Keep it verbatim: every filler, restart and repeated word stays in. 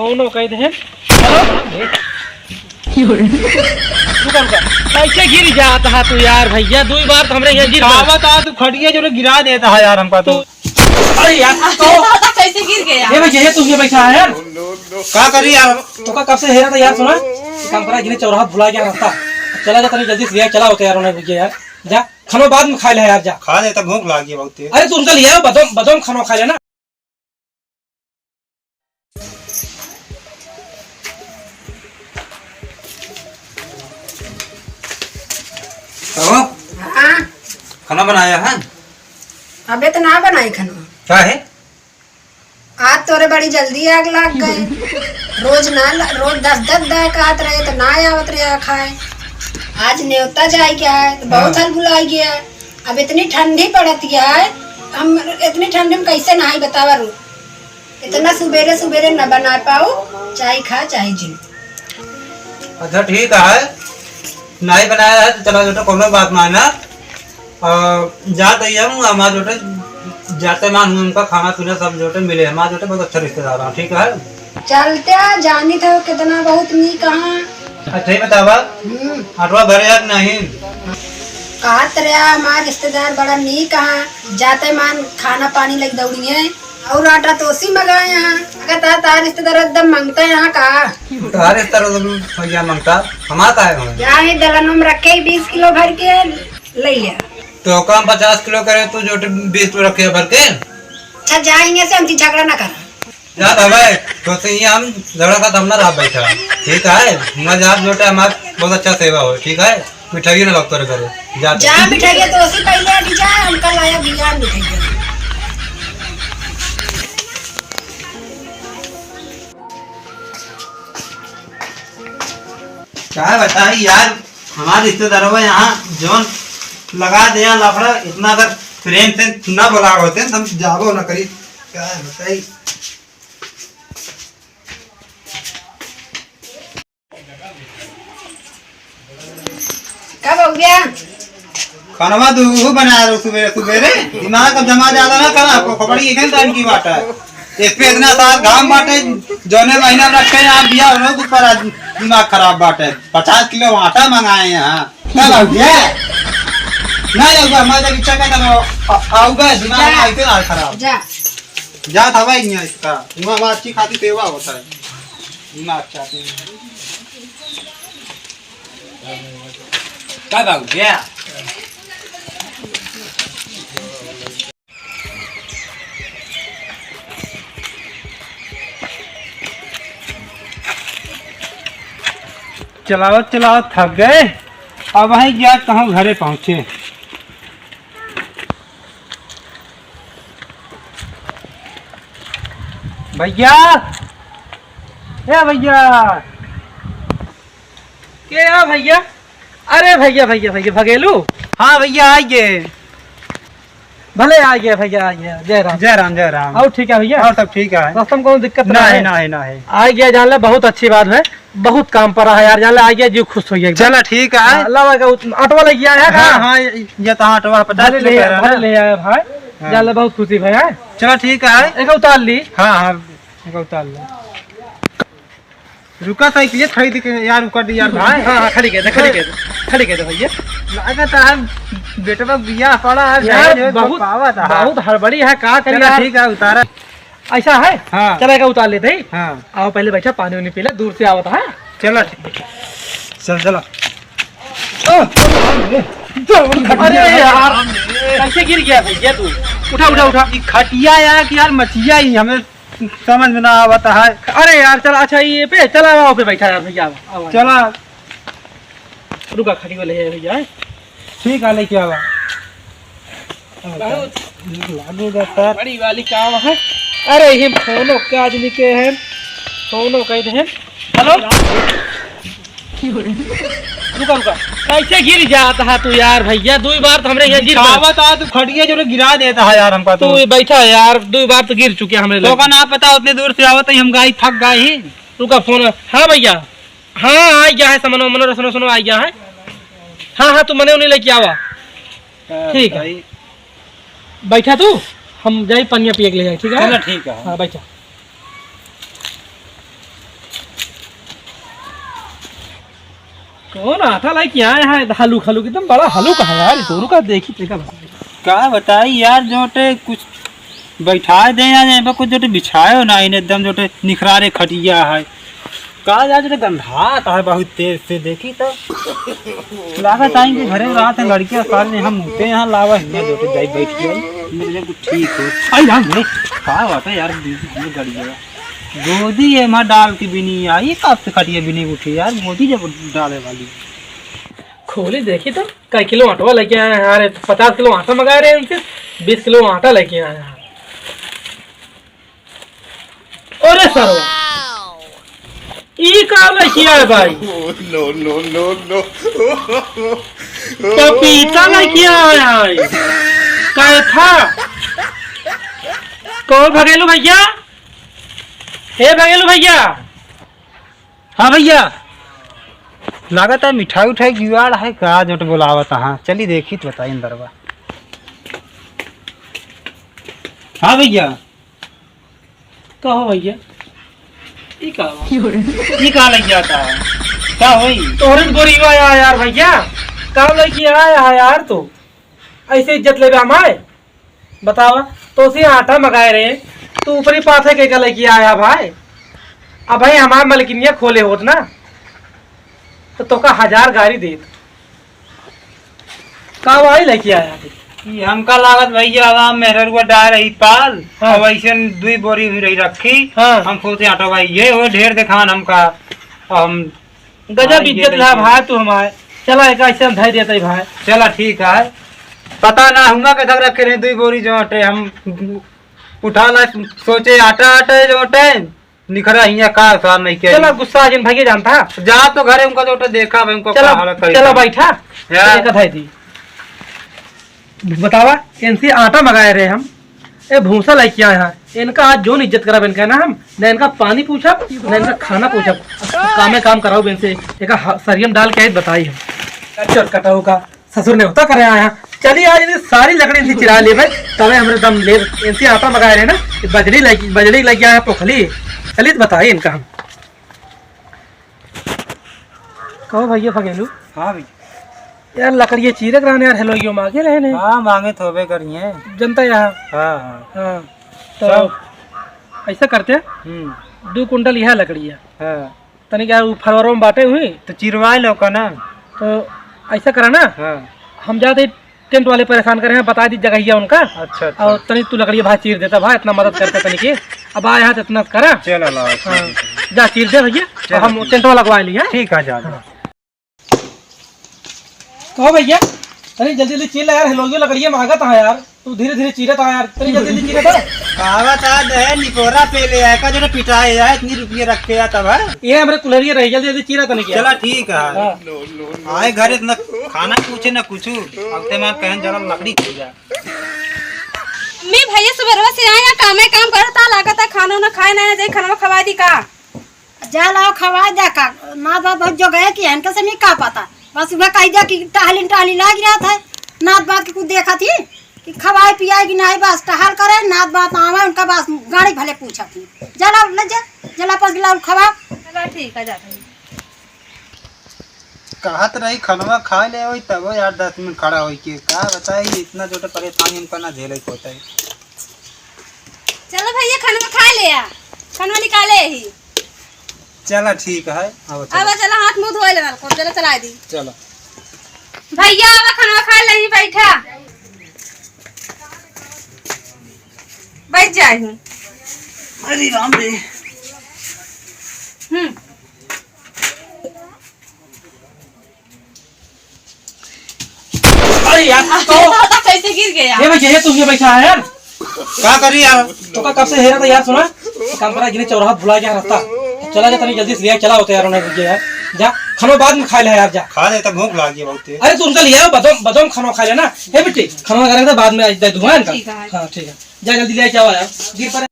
कौनो कह दे। हेलो? रुका, रुका। कैसे गिर जात हा तू यार भैया? दुई बार तो हमरे यहाँ गिर पड़ा। आवत आ तू खटिया जो गिरा देता है यार हमका तो। अरे यार, तो कैसे गिर गया? ये भैया, ये तू ये बैठा है यार। का करी यार? तो का कब से हेरा था यार, सुना? एक काम करा, इन्हें चौराहा भुला गया रास्ता। चला जा, तनी जल्दी से ले आ, चला होता यार, उन्हें भैया यार। जा, खानो बाद में खा ले यार, जा। खा ले, तो भूख लागी बहुत तेज। अरे, तू उनका ले आओ, बदाम, बदाम खानो खा लेना। कहो। हाँ। खाना बनाया है? अबे तो ना बनाई खाना। का है? आज तोरे बड़ी जल्दी आग लाग गए। रोज ना ल-, रोज दस दस दाय कहत रहे तो ना आवत रहे आ खाए। आज नेवता जाए के आए तो बहुत हाँ। साल भुलाई गया। अब इतनी ठंडी पड़त है, हम इतनी ठंडी में कैसे नहाई बतावा रू? इतना सुबेरे सुबेरे न बना पाऊ, चाहे खा चाहे जी। अच्छा ठीक है, नहीं बनाया है तो चला जो तो कोनो बात ना है ना। और जात ही हम, हमार जोटे जाते मान उनका खाना पीना सब जोटे मिले, हमार जोटे बहुत अच्छा रिश्तेदार है, ठीक है। चलते आ, जानी था कितना बहुत नीक कहाँ। अच्छा ही बतावा, हम्म। आटवा भरे यार नहीं? कहत रहा हमार रिश्तेदार बड़ा नीक कहाँ, जाते मान खाना पानी लग दौड़िए। और आटा तो उसी मंगाए हैं। अगर ता, ता रिश्तेदार एकदम मांगता है यहाँ का? तार रिश्तेदार एकदम भैया मांगता, हमार का है हम? यहाँ ही दलनों में रखे ही बीस किलो भर के ले लिया। तो काम पचास किलो करे, तू जो बीस किलो रखे भर के। अच्छा, जाएंगे से हमसे झगड़ा ना कर। जा भाई, तो से ही हम झगड़ा का दम ना रहा बैठा, ठीक है? मैं जा जोटे हमार बहुत अच्छा सेवा हो, ठीक है? मिठाई ना लगता रे घरे। जा तो। जा मिठाई तो उसी पहले अभी जा, हमका लाया बिया मिठाई। क्या बताई यार, हमारे रिश्तेदारों में यहाँ जौन लगा दिया लफड़ा, इतना अगर प्रेम से ना बोला होते तो हम जाबो ना करी। क्या बताई। का बउआ? खानवा दूहू बना रहो सुबेरे सुबेरे, दिमाग अब जमा ज्यादा ना करा, आपको खपड़ी एक टाइम की बात है। इस पे इतना सारा घाम बाटे, जौने महीना में रखे हैं आप बिया, उन्हों के ऊपर आज दिमाग खराब बाटे। पचास किलो आटा मंगाए हैं, हाँ। का बउआ? ना जाऊगा, मैं जब इच्छा का तब आ-, आऊगा, दिमाग जा। आइते ना खराब। जा। जा था भाई, नहीं इसका। वहाँ, वहाँ अच्छी खासी सेवा होता है। दिमाग चाहते हैं। का बाबू, क्या? चलावत चलावत थक गए, अब वहीं गया कहूँ घरे पहुँचे। भैया, ए भैया, के आ भैया? अरे भैया, भैया, भैया, भगेलू? हाँ भैया, आइए। भले आ गया भैया, आ गया। जय राम। जय राम, जय राम। और ठीक है भैया? और सब ठीक है। रास्ता में कोनो दिक्कत तो नहीं, नहीं? नहीं, नहीं। आ गया, जान ले, बहुत अच्छी बात है, बहुत काम पड़ा है यार, जान ले, आ गया, जीव खुश हो गया एकदम। चला, ठीक है। हाँ, लावा का उत-, ऑटो लग गया है हाँ, का? हाँ, ये, ये तो ऑटो है, पचास भले किलो ले, कह रहा है भले ना? ले आया भाई, हाँ। जान ले, बहुत खुशी भाई है। चला, ठीक है। एक उतार ली। हाँ, हाँ, एक उतार ली। रुका, साइकिल खरीद के यार, रुका दे यार भाई। हाँ, हाँ, खड़ी के दे, खड़ी के दे, खड़ी के दे भैया। लागत है बेटवा बियाह पड़ा है, यार, दहेज बहुत, पावा था। बहुत हड़बड़ी है, का करी चला, यार? ठीक है, उतारा। ऐसा है? हाँ। चला, एका उतार लेते ही। हाँ। आओ, पहले बैठा, पानी उनी पी ले, दूर से आवत है। चला, ठीक है। चल, चला। अरे यार, कैसे गिर गया भैया तू? उठा, उठा, उठा। ई खटिया यार कि यार मचिया ही हमें समझ में ना आवत है। अरे यार, चल, अच्छा, ये पे चला, आओ, पे बैठा यार भैया, आओ, आओ। चला। रुका, खड़ी वाले है भैया। ठीक है, लेके आवा। बहुत लागू जाता। बड़ी वाली काम है। अरे, ये फोनो के आदमी के है, फोनो कह दे। हेलो। रुका, रुका। कैसे गिर जाता है तू यार भैया? दुई बार तो हमरे यहाँ गिर पड़ा। बिछावत आ, तू खटिया जो गिरा देता है यार हमका तो। तू बैठा है यार, दुई बार तो गिर चुके हमरे तो लगे। का ना पता, उतने दूर से आवत ही हम गाई थक गए ही। रुका फोन। हाँ भैया, हाँ आ गया है सामान, मनो सुनो, सुनो आ गया है। हाँ हाँ, तू मने उन्हें लेके आवा। ठीक है। बैठा तू, हम जाई पनिया पिए के ले जाई, ठीक है? चलो ठीक है। हाँ बैठा। कौन आटा लेके आए हैं? हलुक हलुक, एकदम बड़ा हलुक है यार। तोरू का देखी तेका बताई। का बताई यार, जोटे कुछ बैठाए दे यार, यहाँ पे कुछ जोटे बिछायो ना, इन्हें एकदम जोटे निखरारे खटिया है। का यार, जोटे गंधात है बहुत तेज से, देखी तो। लागत आई कि घरे रात है, लड़कियां सारे हम उठे यहाँ लावा हियाँ जोटे जाई बैठ जाई। मेरे जब कुछ ठीक हो। आई राम रे, का बात है यार, हमें गड़िया। गोदी एमा डाल के बिनी आई, कब से खटिया बिनी उठी यार, गोदी जब डाले वाली। खोली देखी तो, कई किलो आटवा लेके आए हैं यार, पचास किलो आटा मंगाए रहे इनसे, बीस किलो आटा लेके आए हैं। अरे सरवा, ई का लेके आए भाई? No, no, no, no। पपीता लेके आए हैं। कैथा? कहो भगेलू भैया, हे भगेलू भैया। हाँ भैया, लागत है मिठाई उठाई जुगाड़ है का, जोट बोलावत। हाँ, चली देखी तो बताई अंदरवा। हाँ भैया। कहो भैया, ई का बा? ई का लग जाता है? का होई? तोहरे बोरी आया यार भैया, का लेके आया है यार तू? ऐसे इज्जत लेबे हमारे? बतावा, तोसे आटा मंगाए रहे, तू ऊपरी पाथे के का लेके आया भाई? अब भाई हमार मलकिनिया खोले होत ना, तो तोका हजार गारी देत। का भाई लेके आया तू? ई हमका लागत भैया, अब मेहररुआ डाल रही पाल, हाँ। अब ऐसे दुई बोरी हुई रही रखी, हाँ। हम सोचे आटा भाई ये हो ढेर देखान हमका, हम गजब हाँ, ये इज्जत ला देखिए। भाई तू हमारे। चला, एक ऐसे हम धर देते भाई। चला, ठीक है। पता ना हुआ के धर रखे रहे दुई बोरी जोटे, हम उठा ला, सोचे आटा आटा जोटे, निखरा हिया का सार नहीं के। चला, गुस्सा जिन भैया जानता। जा तो घरे उनका जोटे देखा भाई, उनको चला, का हालत करी चला था। बैठा। यार। एक धाई दी। बतावा, इनसे आटा मंगाए रहे हम, ए भूसा लेके आए हैं। इनका आज जोन इज्जत करब इनका ना हम, ना इनका पानी पूछब, ना इनका खाना पूछब। कामे काम कराओ इनसे, एक ह-, सरियम डाल के आई बताई हम। चोर कटाऊ का ससुर ने होता करे आया। चलिए आज इनकी सारी लकड़ी इनसे चिरा लेबे, तबे हमरे दम लेब। इनसे आटा मंगाए रहे ना, बजड़ी लगी, बजड़ी लगी आया पोखली। चलिए तो बताई इनका हम। कहो भैया फगेलू। हाँ भैया। यार लकड़िया चीरक रहने यार, हेलोइयो मांगे रहे ने। हाँ, मांगे तो होबे करिए। जनता यहाँ। हाँ, हाँ। हाँ, तो सब। ऐसा करते हैं, हम्म। दो कुंटल यह लकड़िया। हाँ। तनिक यार उ फरवरों में बाटे हुई। तो चिरवाए लो का ना। तो ऐसा करा ना। हाँ। हम जाते टेंट वाले परेशान करे हैं, बता दी जगहिया उनका। अच्छा, अच्छा। और तनी तू लकड़िया भाई चीर देता भाई, इतना मदद करता तनी के। अब आए हैं तो इतना करा। चलो, लाओ, ठीक हाँ। है। जा चीर दे भैया, चलो, और हम ठीक। टेंट वाला लगवा ली है। ठीक है, जा, जा। हाँ। कहो भैया, तनी जल्दी जल्दी चीर ला यार, हेलोइयो लकड़िया मांगत है यार, तू धीरे धीरे चीरत आ यार, तनी जल्दी जल्दी चीरत आ। कहावत आ दे निपोरा पे ले आए का जो पिटाए यार, इतनी रुपये रख के आ तब है। ये हमरे कुल्हरिया रही, जल्दी जल्दी चीरा तनी क्या। चला ठीक है। हाँ। आए घर इतना खाना पूछे ना कुछ, अब ते मार कहन जरा लकड़ी खो जा। मम्मी, भैया सुबह से आए हैं, कामे काम करता, लागत है खाना ना खाए ना जाए, खाना खवा दी का? जा लाओ खवा जा का, नात बात बहुत जो गए कि हन कैसे नहीं का पता, बस वह कह दिया कि टहलिन टहली लाग रहा था, नात बात के कुछ देखा थी कि खवाए पियाए कि नहीं, बस टहल करे, नात बात आवे उनका बस गाड़ी भले पूछा थी। जा लाओ ले जा, जा ला पाँच गिलास खवा। चला ठीक है, जाते हैं। कहत रही खनवा खा ले होई, तबो यार दस मिनट खड़ा होई के का बताई, इतना जोटे परेशानी हमका ना झेले के होता है। चलो भैया, खनवा खा ले आ, खनवा निकाले ही। चला ठीक है, अब चला। अब चला, हाथ मुंह धोए लेना, चला चला दी। चला। भैया, अब खनवा खा ले ही, बैठा, बैठ जाए हूँ। अरे राम रे। हम्म। अरे यार, तो अरे दादा, कैसे गिर गया? ये भैया, ये तुम ये बैठा है यार। का करी यार? तो का कब से हेरा था यार, सुना? काम करा, गिने चौराहा भुला गया रास्ता। चला जा, तनी जल्दी से ले आ, चला होता यार, उन्हें रुक गया यार। जा, खानो बाद में खा ले यार, जा। खा ले, तो भूख लागी बहुत तेज। अरे, तू उनका ले आओ, बदाम, बदाम खाना खा लेना। हे बेटी, खाना वगैरह तो बाद में दे दूंगा इनका। ठीक है। हाँ, ठीक है। जा, जल्दी ले आ, क्या हुआ यार? गिर पड़े।